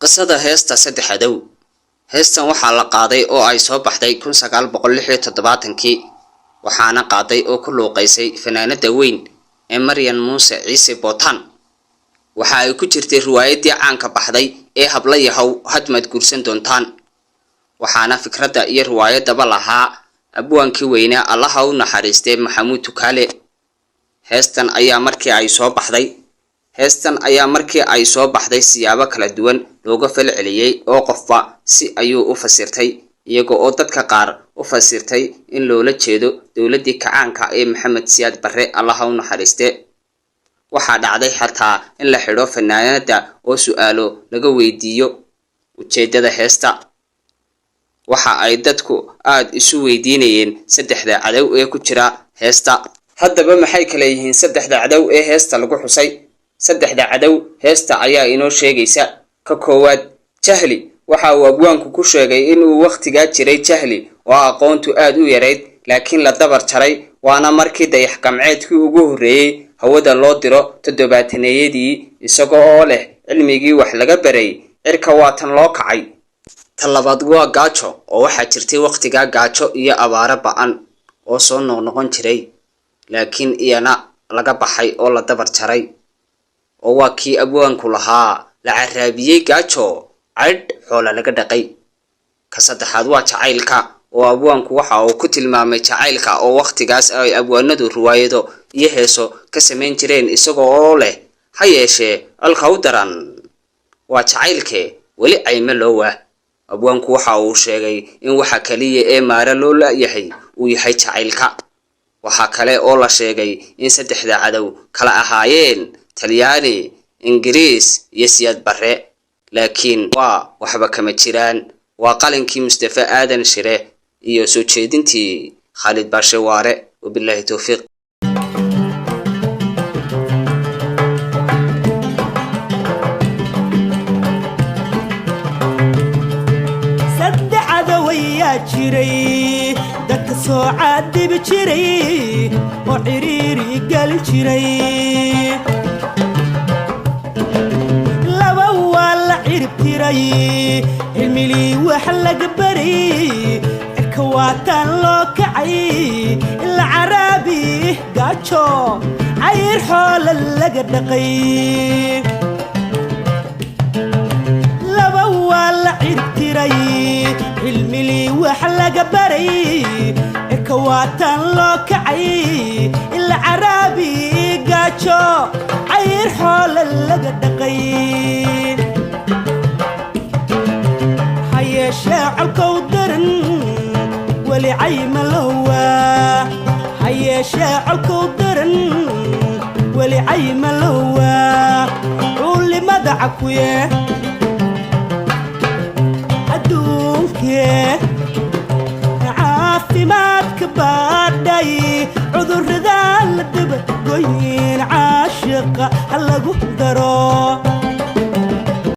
Qisada heesta Saddex Cadow. Heestan waxaa la qaaday oo ay soo baxday 1976-kii, waxaana qaaday oo ku luuqaysay fanaanada weyn ee Maryan Muuse Ciise Bootaan. Waxa ay ku jirtay riwaayaddii caanka baxday ee Habla Yahow Hadmaad Guursan Doontaan, waxaana fikradda iyo riwaayaddaba lahaa abwaankii weynaa, Allaha u naxariistay, Maxamuud Tukaale. Heestan ayaa markii ay soo baxday siyaabo kala duwan looga falceliyey, oo qofba si ayuu u fasirtay, iyaga oo dadka qaar u fasirtay in loola jeedo dowladdii kacaanka ee Maxamed Siyaad Barre, Allaha u naxariiste. Waxaa dhacday xataa in la xidho fanaanada oo su-aalo laga weydiiyo ujeeddada heesta. Waxa ay dadku aada isu weydiinayeen saddexda cadow ee ku jira heesta. Haddaba maxay kala yihiin saddexda cadow ee heesta lagu xusay? Saddexda cadow heesta ayaa inoo sheegaysa. Ka koowaad, jahli. Waxa uu abwaanku ku sheegay inuu wakhtigaa jiray jahli oo aqoontu aada u yarayd, laakiin la dabar jaray, waana markii dayax gamceedkii ugu horreeyey hawada loo diro toddobaataneeyadii, isaga oo leh cilmigii wax laga baray cirka waatan loo kacay. Ta labaad waa gaajo, oo waxaa jirtay wakhtigaa gaajo iyo abaaro ba-an oo soo noqnoqon jiray, laakiin iyana laga baxay oo la dabar jaray, oo waa kii abwaanku lahaa la caraabiyey gaajo, caydh xoola laga dhaqay. Ka saddexaad waa jacaylka, oo abwaanku waxa uu ku tilmaamay jacaylka oo wakhtigaas ay abwaanadu riwaayado iyo heeso ka samayn jireen, isaga oo leh ha yeeshee alka u daran waa jacaylkee weli cayme loo waah. Abwaanku waxa uu sheegay in waxa kaliya ee maare loo la-yahay uu yahay jacaylka. Waxaa kale oo la sheegay in saddexda cadow kala ahaayeen Talyaani, Ingiriis iyo Siyaad Barre, laakiin waa waxba kama jiraan. Waa qalinkii Mustafe Aadan Shire iyo soo jeedintii Khaalid Baashe Waare. Wabilaahi towfiiq. Saddex cadowayaa jiray dadka soo caadibi jiray oo cidhiiri gali jiray. Laba waa la cirib tiray, cilmilii wax laga baray cirka waataan loo kacay, ila caraabi gaajo, cayr xoola laga dhaqay. Laba waa la ciribtiray, cilmilii wax laga baray cirka waataan loo kacay, ila caraabi gaajo, cayr xoola laga dhaqay. Ha yeeshee colkow daran weli cayma lowaa, ha yeeshee colkow daran weli cayma lowaa, culimada cakuye adduunkee caafimaadka baadhay, cudurrada la dabagoyin, caashiqa ha lagu daro.